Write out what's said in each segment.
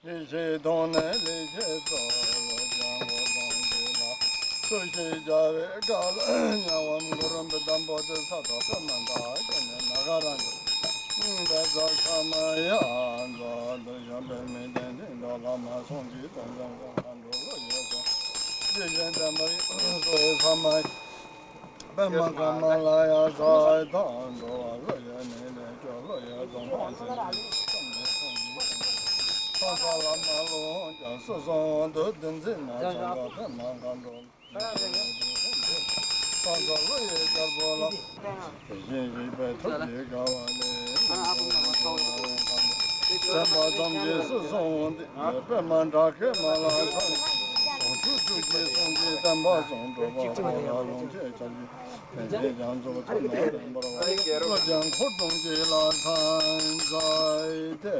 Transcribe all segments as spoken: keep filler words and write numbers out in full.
ལས་བྱེད་གདོང་ནས་ལས་བྱེད་ཚོགས་ལ་སྦྱང་བ་གདོང་བྱེད་ལ། སུ་ཞིག་རྒྱལ་བའི་བཀའ་ལ་ཉན་བམ། གུ་རུ་བི་དམ་པོ་ཏི་ས་དང་པདྨ་འདྲ་བྱས་ནས་ན་ག་ར་འདུག། བཛྲ་ས་མ་ཡ་མཛོད་དུ་བཞག་པའི་མི་ལྡན་འདི་འགྲོ་ལ་མ་སོང་གི་དོན་ཙམ་ཙམ་མཁའ་འགྲོ་ལོ་ཡོད་ཀྱང་། ཇི་བཞིན་བསྟན་པ་ཡི་སོ་ཡི་ས་མ་ཡ། པདྨ་ཀ་མ་ལ་ཡ་ས་ཡི་དང་འགྲོ་བ་ལོ་ཡོད་ནི་ལས་སྐྱོ་ལོ་ཡོད་དང་མ་ཟིན་གྱི་བསམ་ནས་སོང་གི་ས་ས་ལ་མ་ལོང་ཀྱང་སོ་སོ་འོང་དུ་བདུན་ཚིགས་མ་སོང་བ་པདྨ་མཁའ་འགྲོ། སངས་རྒྱས་ཀླུ་ཡི་རྒྱལ་པོ་ལ། དེ་བཞིན་གཤེགས་པའི་ཐུགས་ཀྱི་དགའ་བ་ལས། བསྟན་པ་ཙམ་གྱིས་སུ་གསུང་འོང་སྟེ། པདྨ་དྲག་མཁའི་མ་ལ་འཚལ། དུང་ཕྱུར་དྲུག་ཅུའི་གསུང་གིས་བསྟན་པ་གསུངས། གྲུབ་པ་འཁོར་ལ་ལོངས་སྤྱོད་བྱ་ཞིང་། དེ་བཞིན་རྒྱ་མཚོ་ཆུ་ནང་ལྡན་པར་བ། ཀླུ་ཀྱང་འཁོར་གདོང་བཅས་ལ་ཕྱག་འཚལ་ཏེ།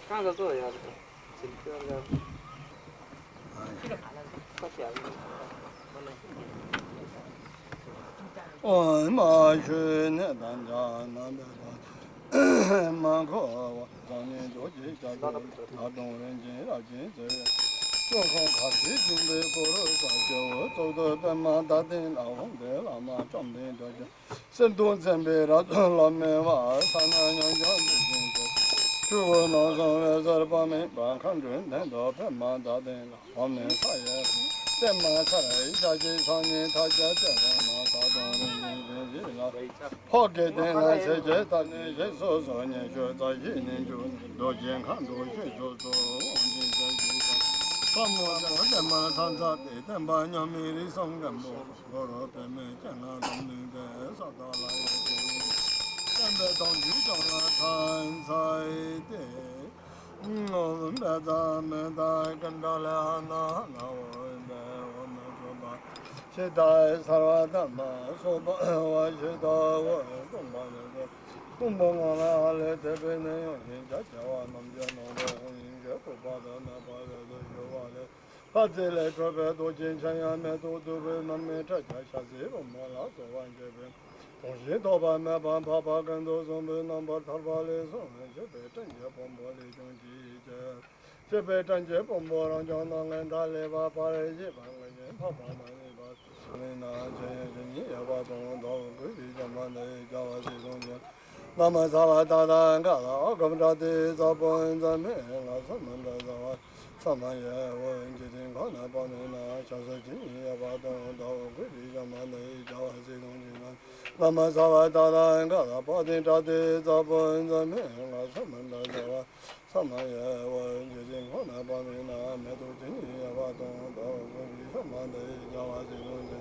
གང་ག་གོ་ཡ། ཨོ་མ་ཞུ་ནས་དང་ཇ་ན་འབད་དང་མ་འཁོར་བ་སང་ཉིན་རྡོ་རྗེ་ལྕགས་ཀྱུ་ད་དུང་རིན་ཆེན་རབ་ཅན་ཟེར་བའི་སྐྱོང་ཁུངས་ཁ་ཆེ་འབྱུང་པོའི་སྐུ་རུ་ས་སྐྱེ་བོ་གཙུག་ཏོར་པདྨ་དྭ་ཏིང་ལ་འོངས་ཏེ་བླ་མ་བཅོམ་ལྡན་འདས་ཀྱི་གསེར་གདུགས་མཚན་དཔེའི་རབ་ཏུ་བསླབ་མི་བ་ས་ན་ཉམས་ཀྱང་འདུ་ཞིང་སྐྱོ། ཆོས་སྐུ་ནང་གསང་བའི་གསེར་པ་མེ་འབར་མཁའ་འགྲོའི་མདུན་དུ་པདྨ་དྭ་ཏིང་ལ་འོངས་ནས་ས་ཡི་པདྨ་ས་ཡི་ཞལ་གཅིག་ཕྱག་གཉིས་ཐལ་བ་སྤྱན་དྲངས་ན་ད་དུང་རིན་ཆེན་བཞིན་བཞེས་ལ། ཕོ་སྐྱེས་སྟེང་ན་ཚེས་བརྒྱད་དང་ནི་ཞིག་སོ་སོ་ཉི་ཤུ་རྩ་བཞི་ནས་འཇུག་ནས་རྡོ་རྗེ་མཁའ་འགྲོ་ཞིག་སོ་སོ་དབང་ཆེན་རྩ་བཞི་དང་། ལྷ་མོ་ལྡན་པ་ལྡན་མ་ཚང་ཚ་སྟེ་བསྟན་པ་རྙིང་མའི་རིགས་གསུམ་མགོན་པོ། གུ་རུ་པདྨའི་སྤྱན་སྔར་འཛོམས་ནུས་པའི་ས་དག་ལ་ཡོད་ཅིང་། བསྟན་པའི་དོན་བཅུད་ཀྱང་ལ་ཕྱག་འཚལ་ཏེ། ཨོཾ་བཛྲ་མི་ཏྲ་ཀཎྜ་ལ་ཧ་ན་ཧ་ན་ཨོཾ་བཛྲ་ཨོཾ་མ་ཚུ་པ་ཤི་ཏ་ཡེ་སརྦ་དྷརྨ་སྭ་བྷཱ་ཝ་ཤི་ཏ་ཨོཾ་ཀུམ་བ་ནི་ཏེ། ཀུམ་བུ་ངང་ལས་ཧ་ལས་དེད་དཔོན་ནི་ཡོངས་ཤིང་རྒྱ་ཆེ་བ་རྣམས་ཀྱི་ནང་དུ་འོང་ཞིང་གོ་བ་དང་ནི་བ་རབ་ཏུ་ཞུ་བ་ལས། ལྷ་རྫས་ལས་གྲུབ་པའི་རྡོ་རྗེ་འཆང་ཡང་མེ་ཏོག་བདུག་སྤོས་མར་མེ་ཁྲག་བརྒྱ་ཞལ་ཟས་རོལ་མོ་ལ་སོགས་པ་འབྱེད་པའི་དོན་བཞིན་ཐོགས་པ་མེད་པར་འཕགས་པ་ཀུན་ཏུ་བཟང་པོའི་རྣམ་པར་ཐར་པ་ལས་གསུངས་ནས་མཆོད་པའི་སྤྲིན་གྱི་ཕུང་པོ་ལས་བྱུང་གི་ཅེས། མཆོད་པའི་སྤྲིན་གྱི་ཕུང་པོ་རང་བྱུང་རྣམ་ལྔའི་འདྲ་ལས་པ་པར་བཞེས་པ་ལྔ་བཞིན་འཕགས་པ་མ་ལུས་པ་ལས་ན་མཆོད་ཡོན་ཇི་སྙེད་ཡོད་པ་དང་། ཟླ་བ་བསྐུལ་བའི་བྱ་མ་འདི་ཡི་བྱ་བ་སྲིད་གསུམ་གྱི། ན་མོ་ཙ་བ་ཏ་ཐཱ་ག་ཏ། ཨོ་ཀམ་ཏྲ་ཏི་ཙ་པོ་ཛ་མེ་ལ་ས་མ་ཏ་ཙ་བ་ས་མ་ཡ་ཝ་འཇིག་རྟེན་ཁམས་ན་དཔག་མེད་ན་ཞ་ས་ཇི་སྙེད་ཡོད་པ་དང་། ཟླ་བ་བསྐུལ་བའི་བྱ་མ་འདི་ཡི་བྱ་བ་སྲིད་གསུམ་གྱི། ན་མོ་ཙ་བ་ཏ་ཐཱ་ག་ཏ། པ་ཏི་ཏྲ་ཏི་ཙ་པོ་ཛ་མེ་ལ་ས་མ་ཏ་ཙ་བ་ས་མ་ཡ་ཝ་འཇིག་རྟེན་ཁམས་ན་དཔག་མེད་ན་མེ་ཏོག་ཇི་སྙེད་ཡོད་པ་དང་། ཟླ་བ་བསྐུལ་བའི་བྱ་མ་འདི་ཡི་བྱ་བ་སྲིད་གསུམ་གྱི།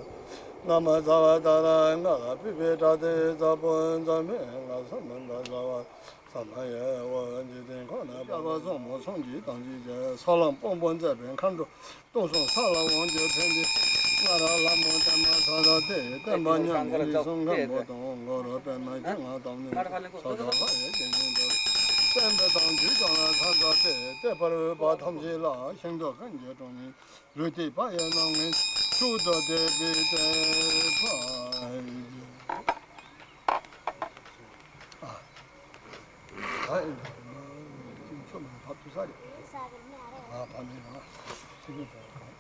ན་མོ་ཙ་བ་ཏ་ཐཱ་ག་ཏ། པུཥྤེ་ཏྲ་ཏི་ཙ་པོ་ཛ་མེ་ལ་ས་མ་ཏ་ཙ་བ་ས་མ་ཡ་ཝ་འཇིག་རྟེན་ཁམས་ན་དཔག་པ་གཙང་མ་སངས་རྒྱས་དང་བཅས་པའི་ས་ལམ་དཔང་པོ་མཛད་པའི་མཁའ་འགྲོ་སྟོང་གསུམ་ས་ལ་དབང་བསྒྱུར་ཕན་བདེའི་ང་ར་ལྷ་མོ་པདྨ་ཚ་ཏྲ་སྟེ། བསྟན་པ་རྙིང་མའི་རིགས་གསུམ་མགོན་པོ་དང་། གུ་རུ་པདྨ་སྤྱན་སྔར་འཛོམས་ནུས་པའི་ས་དག་ལ་ཡོད་ཅིང་མཉམ་དུ་བསྟན་པའི་དོན་བཅུད་ཀྱང་ལ་ཕྱག་འཚལ་ཏེ། བསྟན་པར་འོས་པ་ཐམས་ཅད་ལ་ཞིང་དུ་ཀུན་གྱི་གྲོང་ཉིད། ལུས་ཐིགས་པ་ཡི་རྣམ་ལྔས་མཆོག་ཏུ་བརྟན་པའི་བསྟན་པ་ཡི། ཨ། ཨ་ཨེ་འདྲ་མ་ཅིག་ཆོ་མེད་ཕབ་ཏུ་ས་རེད། ཨ་ཕ་མེད་ར་ཅིག་ནི་ད་ག་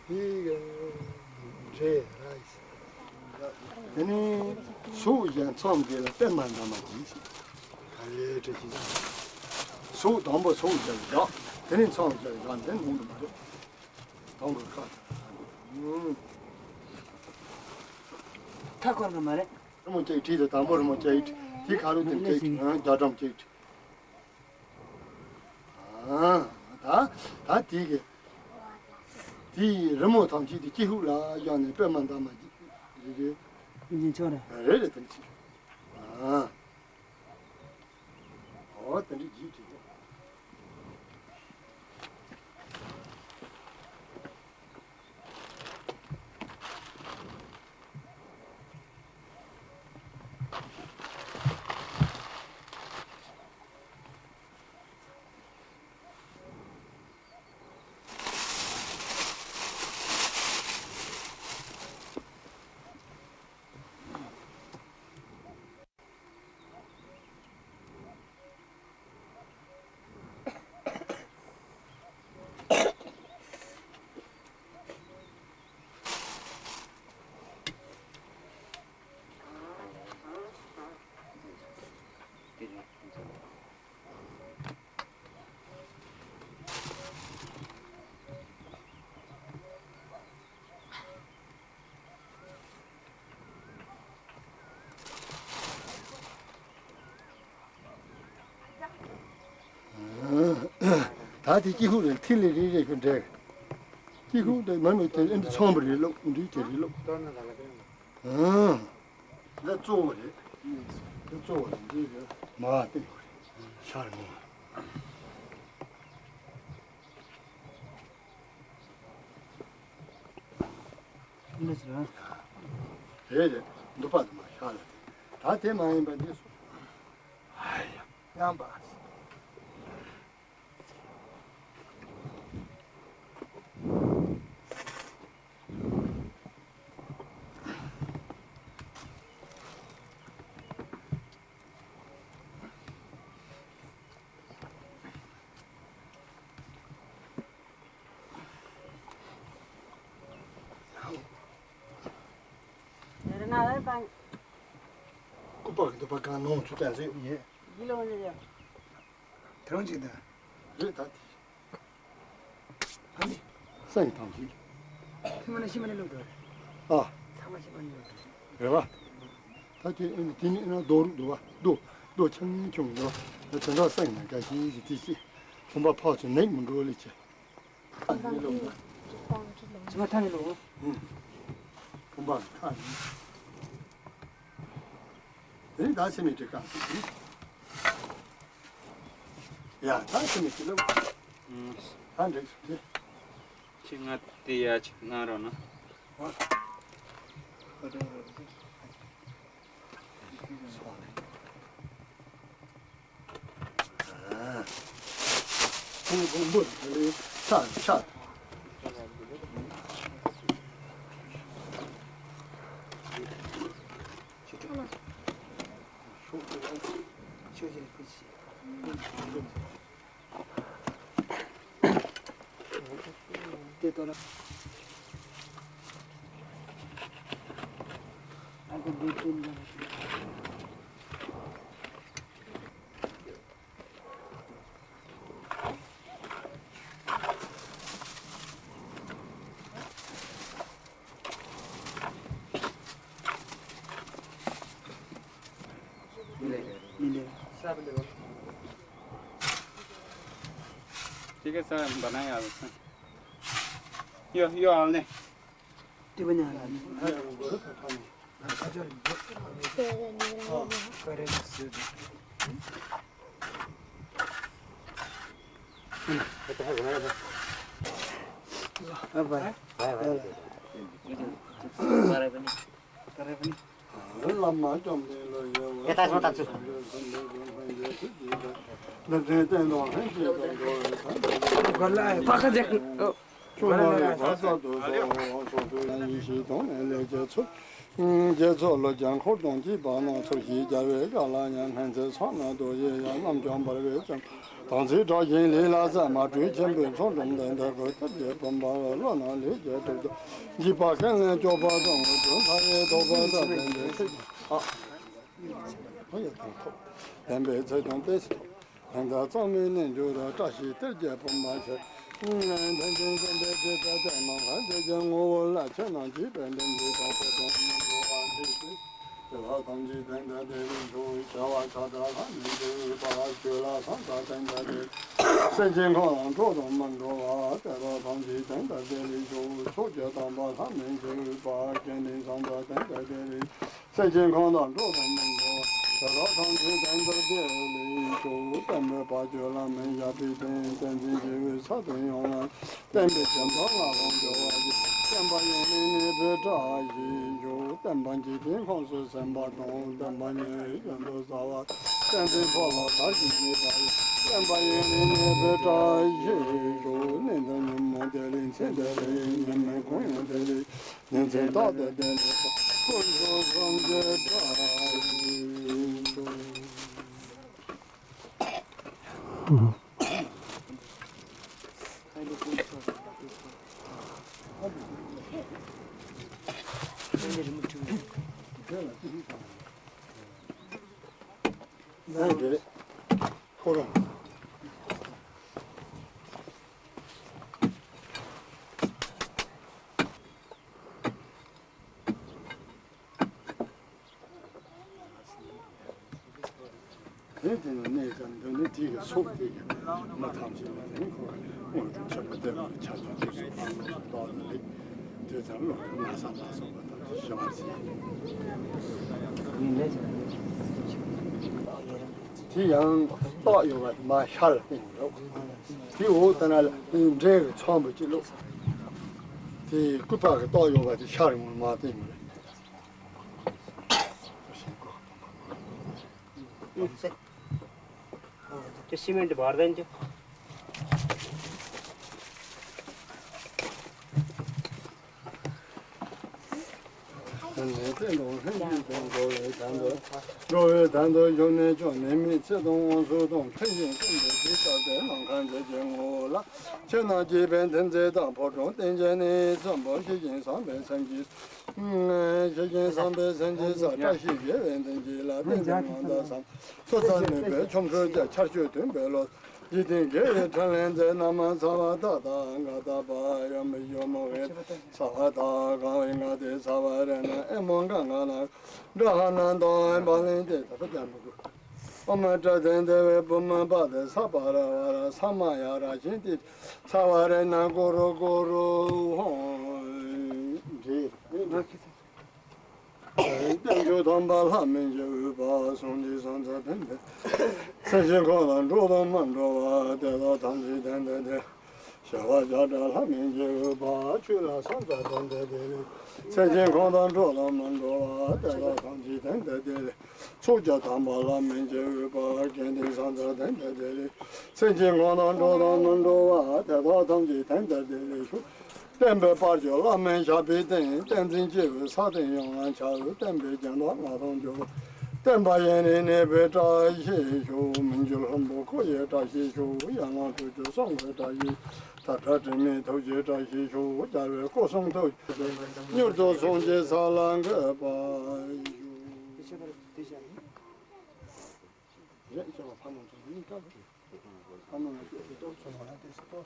ཡི་གེ་འདྲེ་ར་ཡི། དེ་ནས་ཟུག་གཞན་མཚམས་འདི་ལ་པདྨ་འདབ་མ་བགྱིས་ཤིག། ག་ལེ་བྲི་ཞིག། ཟུག་དང་པོ་ཟུག་བརྒྱབ་བཞག། དེ་ནས་མཚམས་བརྒྱབ་བཞག། འདི་ནང་དུ་མ་རེད། དང་པོ་ཁ། ཁ་ཁོ་ན་མ་རེད། རི་མོ་ཅིག་བྲིས་ཏེ། དང་པོ་རི་མོ་ཅིག་བྲིས། དེ་ཁ་རུ་དེ་ཅིག་བྲིས། རྒྱ་གྲམ་ཅིག་བྲིས། ཨ། ད་ད་དེ་གི་དེའི་རི་མོ་ཐམས་ཅད་དེ་ཀྱི་ཧུད་ལ་གཡོགས་ནས་པདྨ་འདབ་མ་བགྱིས་རེད། རེད་རེད། དེ་འདྲ་བྱས། ཨ། ཨོ་དེ་འདྲ་བགྱིས་བྲིས། ད་དེ་སྐྱི་ཁུག་རེད། ཐིག་ལེ་རེ་རེ་ཁོ་འདྲ། སྐྱི་ཁུག་དེ་མ་མི་དེ་ཨེ་འདི་ཚོམ་བུ་རེ་ལོག་འདི་དེ་རེ་ལོག་ཨང་། འདི་གཙོ་བོ་རེད། འདི་གཙོ་བོ་རེད། འདི་རེད། མ་བསྟན་པ་རེད། ཤར་མོ། རེད་རེད། འདུག་པ་དུ་མ་ཤར་ལ་དེ། ད་དེ་མ་ཡིན་པ་འདི་སོ། ཨ་ཡ། ཡང་པ། སྐུ་པར་འདུག་པ་གང་ནོར་ཆུ་ལྟ་ཟེར་ཡོད་ཡིན། ཡིན་ལོ་ཡིན་ཡ། དེ་རང་ཅིག་དང་། རེད་ད་དེ། ཨ་ནི། སེང་དང་གི། ཐུན་མ་ན་ཤི་མ་ནི་ལོ་དོ། ཨ། ཚང་མ་ཤི་མ་ནི་ལོ་དོ། རེད་བ། ད་དེ་ཨ་ནི་དེ་ནི་ཨ་ན་རྡོ་རུ་འདུག་བ། རྡོ་རྡོ་ཆང་ཆུང་འདུག་བ། ད་དེ་འདྲ་སེང་ན་འགའ་ཤས་ཤིག་དེ་ཅི། ཁོམ་པ་ཕག་ཚོ་ནད་མི་འགྲོ་ལེ་ཅི། ཕྱི་མ་ཐང་གི་ལོ། ཕུང་པ་ཁ་ནི། དེ་ནི་ད་ཕྱི་མི་དྲི་ཀ་ཡ་ད་ཕྱི་མི་དྲི་ལོ། ད་འགྲིག་སོང་དེ། ཁྱི་ང་དེ་ཡ་ཅིག་ང་རོ་ན། ཁོང་དགོང་པོ་དེ་ལས་ཚ་ཆ། ठीक है सर, बनाए आप। यो, यो हाल ने। ཕ་ཁ་རྒྱག་ཆུ་ནང་ནས་བར་དོ་དུ་སོང་སོང་དུ་ཡིན་ཞིག་དོང་ནས་ལས་རྒྱ་ཚུར། རྒྱལ་ཚོགས་ལོ་བརྒྱ་འཁོར་དང་བཅས་པ་ནང་ཚུར་ཞིག་རྒྱལ་བའི་བཀའ་ལ་ཡང་སྔོན་ཚེ་ཚོགས་ནང་དུ་ཡི་ཡང་རྣམ་ཀྱང་འབར་བའི་ཚེ་དང་ཚིག་གྲགས་ཤིང་ལི་ལ་ས་མ་སྤྲུལ་ཆེན་པོའི་ཚོགས་འགྲོམ་ལྡན་དར་གོས་ཐབས་ཀྱི་བུམ་པ་བློ་ན་ལས་རྒྱལ་གྲུབ་ཏུ་འཇིགས་པ་ཀུན་ལས་སྐྱོབ་པ་དང་དུ་མཐའ་ཡས་ཐོབ་པ་དང་ལྡན་པའི་ཚེ་ཨ། ལྡན་པའི་ཚེ་དང་བསྟན་སྲིད་ཐོབ། དོན་དག་གཙང་མའི་རྣལ་འབྱོར་བཀྲ་ཤིས་གཏེར་གྱི་བུམ་པ་ཆེ། ལྷན་ཅིག་འཛོམས་པའི་དེ་ལྟར་བསྟན་མ་ཧན་དེ་ཀྱང་ངོ་བོ་ལ་ཆོས་རྣམས་བགྱིས་པའི་འདུན་གྱི་གང་ཟག་དང་མི་འགྲོ་བ་འདི་ཞིག་དེ་དག་ཐམས་ཅད་དོན་དག་དེ་རིང་འགྲོ་བའི་བྱ་བ་ཆགས་སྡང་ལྷ་མིན་གྱི་བར་ཆོས་ལ་སངས་དང་དོན་དག་དེ་སེམས་ཅན་ཁོང་ལ་འགྲོ་དང་མི་འགྲོ་བ་དེ་དག་ཐམས་ཅད་དོན་དག་དེ་རིང་འགྲོ་ཕྱོགས་ཀྱི་དམ་པ་ལྷ་མིན་གྱི་བར་དགེ་འདུན་སངས་དང་དོན་དག་དེ་རིང་སེམས་ཅན་གང་དང་འགྲོགས་དང་མི་འགྲོགས་བྱ་རོག་ཐམས་ཅད་དོན་དག་དེ་ལས་ཤོག་བསྟན་པའི་བར་གྱུར་ལ་མི་བཞག་པའི་རྟེན་བསྟན་འཛིན་ཞི་བའི་ས་དེ་ཡོངས་ལ་བསྟན་པའི་བྱམས་པ་ང་རང་འབྱོར་བ་ཡི་བསྟན་པ་ཡུན་རིང་གནས་པའི་བཀྲ་ཤིས་ཤོག་བསྟན་པ་འཇིག་རྟེན་ཁམས་སུ་གསན་པ་དང་བསྟན་པ་ཉིད་གཞན་དུ་གསལ་བ་བསྟན་འཛིན་འཕོ་ལ་དར་ཞིང་རྒྱས་པ་ཡི་བསྟན་པ་ཡུན་རིང་གནས་པའི་བཀྲ་ཤིས་ཤོག་གནས་འདིར་ཉིན་མོ་བདེ་ལེགས་མཚན་བདེ་ལེགས་ཉི་མའི་གུང་ཡང་བདེ་ལེགས། ཉིན་མཚན་རྟག་ཏུ་བདེ་ལེགས་དཀོན་མཆོག་གསུམ་གྱི་བཀྲ་ཤིས་ཤོག་ཁོ་རང་། དེ་ དེ་ནི་གནས་ཀྱང་འདི་ནི་དེ་གི་ཚོགས་དེ་གི་མི་ཐམས་ཅད་ལ་དེ་ནི་ཁོ་དངོས་གྲུབ་ཁྱད་པར་ལྡན་པར་ཆ་ཚང་དུས་སུ་བར་དུ་བདག་ལ་ལེགས། དེ་ལྟར་བློ་གི་མ་ས་མ་སོགས་པ་ཐམས་ཅད་ཞི་བར་མཛད། དེ་ཡང་རྟགས་ཡོད་པ་མ་ཤར་ཡིན་ནོ། དེ་འོག་ལྟ་ན་ལ་འབྲས་ཀྱི་ཚོམ་བུ་གཅིག་ལོ། དེ་སྐུད་པ་གི་རྟགས་ཡོད་པ་དེ་ཤར་ཡོང་བ་མ་བསྟན་ཡོད་རེད། དེ་སི་མེན་ཊི་བར་ལྡན་གྱི། འགྲོ་བའི་དོན་དུ་བཞུགས་ནས་སྐྱོང་ནད་མེད་ཚེ་དང་དབང་ཕྱུག་དང་། ཕན་ཞིང་བཀོད་པའི་ཚེ་ལྟར་དེ་ནམ་མཁའ་མཛོད་ཀྱི་ངོ་བོ་ལ། ཁྱེད་རྣམས་ཀྱི་ཕན་བདེ་མཛད་དང་ཕོ་བྲང་བརྟན་ཅིང་ནི་མཚོན་པ་ཞི་ཞིང་བཟང་པའི་སེམས་ཀྱིས། ཞི་ཞིང་བཟང་པའི་སེམས་ཀྱིས་བཀྲ་ཤིས་དགེ་བའི་མཐུན་རྐྱེན་ལ་བརྟེན་ཏེ་ངང་དག་བསམ། ཐུབ་རྩལ་ནུས་པའི་ཆོ་འཕྲུལ་གྱིས་ཆར་ཆུ་འཐུང་བའི་ལོ། འཇིག་རྟེན་དགེ་བའི་ཕྲིན་ལས་མཛད་རྣམས་ཚ་བ་དག་དང་ངལ་དག་པ་ཡང་མི་ཞུ་མི་འོས་ཚ་བ་དག་གང་བའི་ངལ་དེ་ཚ་བ་རེ་ན་ཨེ་མོ་གང་གང་ན་དགྲ་ཧ་ན་དང་བ་ལན་ཏེ་ད་པ་ཏ་མ་གུ། ཨོ་མ་ཏྲ་ཙན་དེ་བའི་བུ་མོ་པ་དེ་ས་པ་ར་བ་ར་ས་མ་ཡ་ར་ཤིན་ཏེ་ཚ་བ་རེ་ན་ཀོ་རོ་ཀོ་རོ་ཧོ། འདྲེ། བསྟན་བཅོས་དམ་པ་ལྷ་མིན་གྱི་དབུས་པ་སངས་རྒྱས་སམ་ཚ་དེ་འདི། སེམས་ཅན་ཁོང་དང་འགྲོ་དང་མི་འགྲོ་བ་དེ་དག་ཐམས་ཅད་དེ་འདི་སྟེ། ཞི་བ་རྒྱ་གྲགས་ལྷ་མིན་གྱི་དབུས་པ་ཆོས་ལ་སམ་ཚ་དེ་འདི་དེ་ལས། སེམས་ཅན་ཁོང་དང་འགྲོ་དང་མི་འགྲོ་བ་དེ་དག་ཐམས་ཅད་དེ་འདི་དེ་ལས། ཚོགས་ཀྱི་དམ་པ་ལྷ་མིན་གྱི་དབུས་པ་དགེ་འདུན་སམ་ཚ་དེ་འདི་དེ་ལས། སེམས་ཅན་ཁོང་དང་འགྲོ་དང་མི་འགྲོ་བ་དེ་དག་ཐམས་ཅད་དེ་འདི་དེ་ལས་ཤོག། བསྟན་པའི་དཔལ་གྱུར་བླ་མའི་ཞབས་པད་བརྟན། བསྟན་འཛིན་སྐྱེས་བུ་ས་སྟེང་ཡོངས་ལ་ཁྱབ། བསྟན་པའི་རྒྱན་དར་ལྔ་སྟོང་འཇུག། བསྟན་པ་ཡུན་རིང་གནས་པའི་བཀྲ་ཤིས་ཤོག། མི་འགྱུར་ལྷུན་པོ་འཁོར་བའི་བཀྲ་ཤིས་ཤོག། ཡན་ལག་དྲུག་ཅུ་གསུང་གི་བཀྲ་ཤིས། དག་བྲལ་དྲི་མེད་ཐུགས་རྗེའི་བཀྲ་ཤིས་ཤོག། རྒྱལ་བའི་སྐུ་གསུང་ཐུགས་རྗེ་མྱུར་དུ་ཟུང་འཇུག་ས་ལ་འགོད་པ་ཤོག། རེད་ཤེས་པ་ཕ་མ་ཚོ་ནི་སྐབས་ཕ་མ་ལ་སྐྱོ་སྐྱོ་སོང་བ་ལ་དེ་སུ་ཏོ།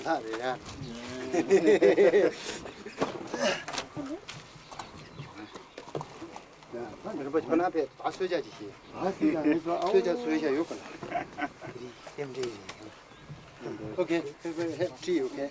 ལྷ་རེད་ཡ། ད་མི་རུ་པ་ཁོ་ན་པས་ད་གསོལ་ཇ་ཅིག་བྱེད། ཨ་ཙི་ཡ་རེད་ཤོག་ཨ། གསོལ་ཇ་གསོལ་ཇ་ཡོད་ག་ལ། རེད་ལྟེམ་འབྲེལ་ཡིན། Okay, have tea, okay.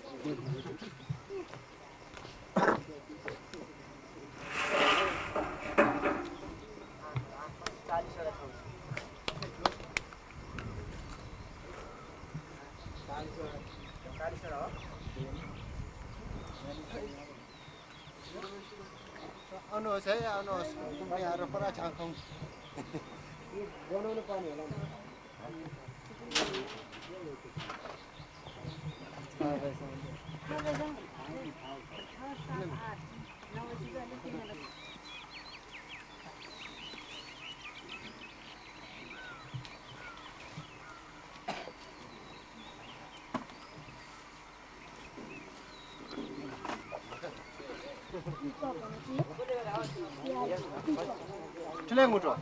ཁྲི་ལས་ངོ་སྤྲོ།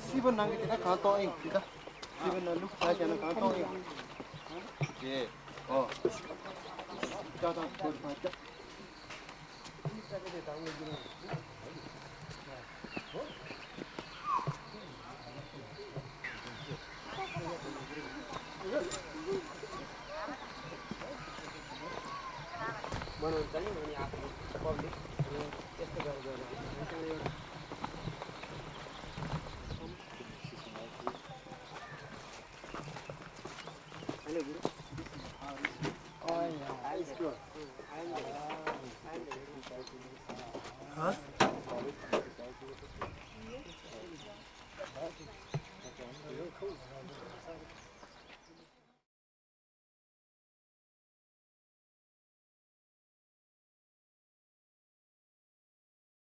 སྲིད་པ་ནང་གི་དེ་ད་གང་གཏོང་ཨིན་དེ་ད། སྲིད་པ་ནང་ལུག་ད་བྱས་ན་གང་གཏོང་ཨིན། ཨོ། ལྕགས་དང་གོས་དང་ལྕགས།